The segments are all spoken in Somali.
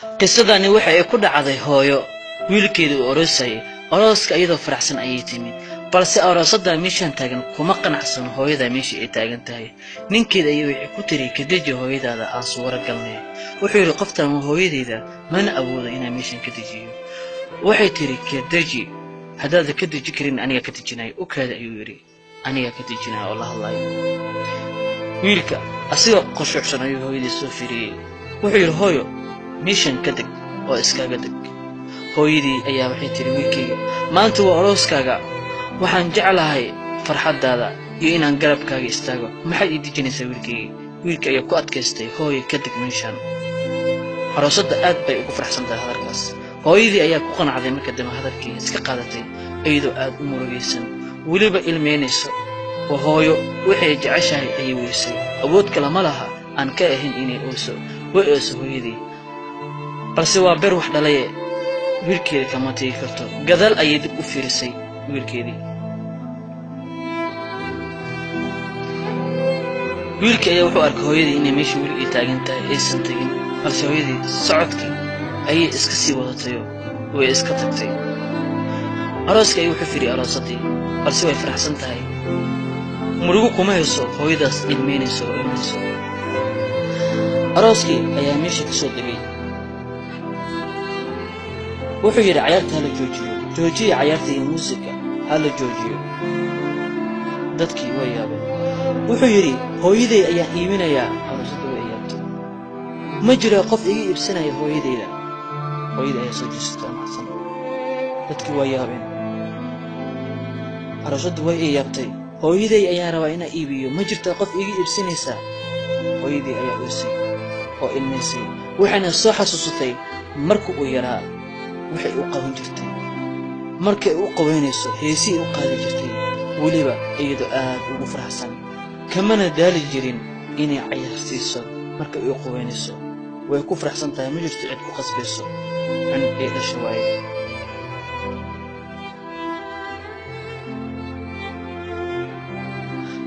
Qisadani waxa ay ku dhacday hooyo wiilkeeda uu aroosayay. Arooska iyadoo faraxsan ayay timid, balse aroosada meeshan taagan kuma qanacsano hooyada meesha ay taagan tahay. Ninkeeda ayay waxay ku tiri, ka deji hooyadaada, aan suura galnay. Wuxuu yidhi, qoftan waa hooyadeyda, mana awoodo inaan meeshan ka dejiyo. Waxay tiri, ka deji, haddaadan ka deji karin aniga ka dejinayo. U kaada, ayuu yidhi, aniga ka dejinayo oo la hadlayo. Wiilka asigoo qoshuucsan ayuu hooyadii soo fiiriyey. Wuxuu yidhi, hooyo, meeshan ka deg oo iskaga deg. Hooyadii ayaa waxay tiri, wiilkayga, maanta waa arooskaaga, waxaan jeclahay farxaddaada iyo inaan garabkaaga istaago, maxaad ii dejinaysaa wiilkayga? Wiilka ayaa ku adkaystay, hooyo, ka deg meeshan. Aroosadda aad bay ugu faraxsan tahay hadalkaas. Hooyadii ayaa ku qanacday marka dambe, hadalkii iska qaadatay iyadoo aad u murugaysan, weliba ilmeynayso. Oo hooyo waxay jeceshahay ayay weysay, awood kale ma laha aan ka ahayn inay oyso. Way oyso hooyadii, balse waa beer wax dhalaye, wiilkeeda kama tegi karto. Gadaal ayay dib u fiirisay wiilkeedii. Wiilkii ayaa wuxuu arkay hooyadii inay meesha weli ay taagan tahay, aysan tegin, balse hooyadii socodkii ayay iska sii wadatayo, way iska tagtay. Arooska ayuu wuxuu firiyay aroosadii, balse way faraxsan tahay, murugo kuma hayso hooyadaas ilmeynayso oo ilmayso. Arooskii ayaa meesha ka soo degay. Wuxuu yidhi, cayaarta hala joojiyo, joojiya cayaarta iyo muusika hala joojiyo. Dadkii way yaabeen. Wuxuu yidhi, hooyaday ayaan iibinayaa. Aroosadda way yaabtay. Ma jiro qof iga iibsanaya hooyadayda? Hooyada ayaa soo jeesatay oo naxsan. Dadkii waa yaabeen, aroosaddu way ii yaabtay. Hooyaday ayaan rabaa inaan iibiyo, ma jirto qof iga iibsanaysaa? Hooyadii ayaa oysay oo ilmaysay, waxayna soo xasuusatay marka uu yaraa waxay u qaban jirtay, markay u qabaynayso heesihii u qaadi jirtay, weliba iyadoo aad ugu faraxsan, kamana daali jirin inay cayaarsiiso markay u qabaynayso. Way ku faraxsan tahay, ma jirto cid ku qasbayso, cun ay dhasho waaye.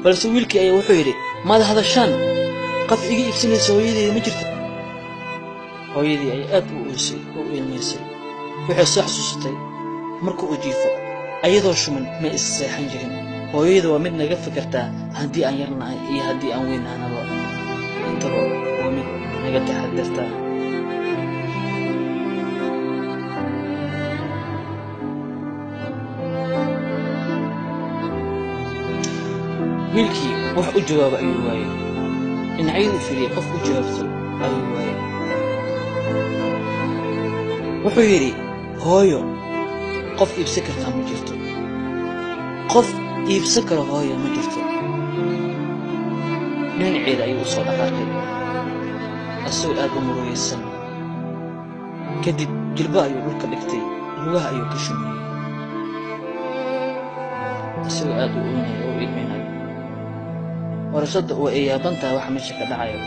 Balse wiilkii ayaa wuxuu yidhi, maad hadashaan, qof iga iibsanaysa hooyadeyda ma jirto? Hooyadii ayaa aad u oysay oo u ilmaysay. Waxay soo xasuusatay marka uu jiifo ayadoo shuman ma is seexan jirin. Hooyada waa mid naga fikirtaa haddii aan yarnahay iyo haddii aan weynahanaba, intaba waa mid naga taxadirtaa. Wiilkii wax u jawaaba ayuu waayey, dhinacyadu filiyey, qof u jawaabto ayuu waayey. Wuxuu yidhi, hooyo, qof iibsan kartaa ma jirto? Qof iibsan karo hooyo ma jirto? Dhinaceeda ayuu u soo dhaqaaqay asagoo aad u murugaysan. Kadib jilba ayuu dhulka dhigtay, lugaha ayuu ka shumiyey isagoo aad u oynaya oo u ilmaynayo. Warashadda waa ay yaaban tahay waxa meesha ka dhacayo.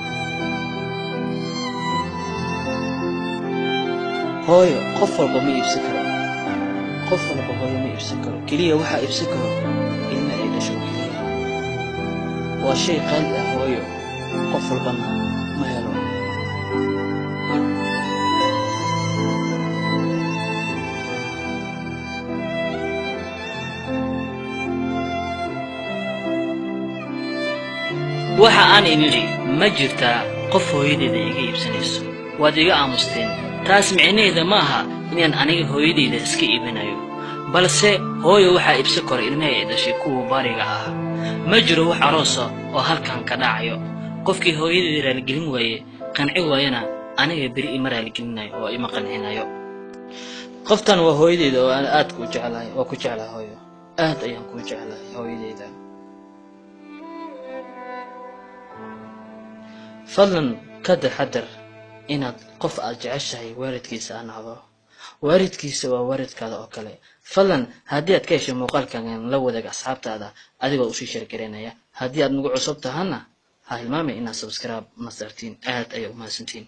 Hooyo qof walba ma iibsan karo, qof walba hooyo ma iibsan karo. Keliya waxaa iibsan karo ilma ay dhasho oo keliya. Waa shay qaali ah hooyo, qof walbana ma helo. Waxa aan idhi, ma jirtaa qof hooyadeyda iga iibsanayso? Waad iga aamusteen. Taas micnaheeda ma aha inaan aniga hooyadeyda iska iibinayo, balse hooyo waxaa iibsan karo ilmaha ay dhashay, kuwa baariga ah. Ma jiro wax aroosa oo halkan ka dhacayo. Qofkii hooyadeyda raaligelin waaye, qanci waayana, aniga beri ima raaligelinayo oo ima qancinayo. Qoftan waa hooyadeyda oo aan aad ku jeclahay. Waa ku jeclahay hooyo, aad ayaan kuu jeclahay hooyadeyda. Fadlan ka taxadar inaad qof aad jeceshahay waalidkiisa aa nacdo. Waalidkiisa waa waalidkaada oo kale. Fadlan haddii aad ka heshay muuqaalkan, la wadaag asxaabtaada adigoo usii share gareynaya. Haddii aad nagu cusub tahana, ha hilmaamay inaad subscribe na saartiin. Aad ayay u mahadsantiin.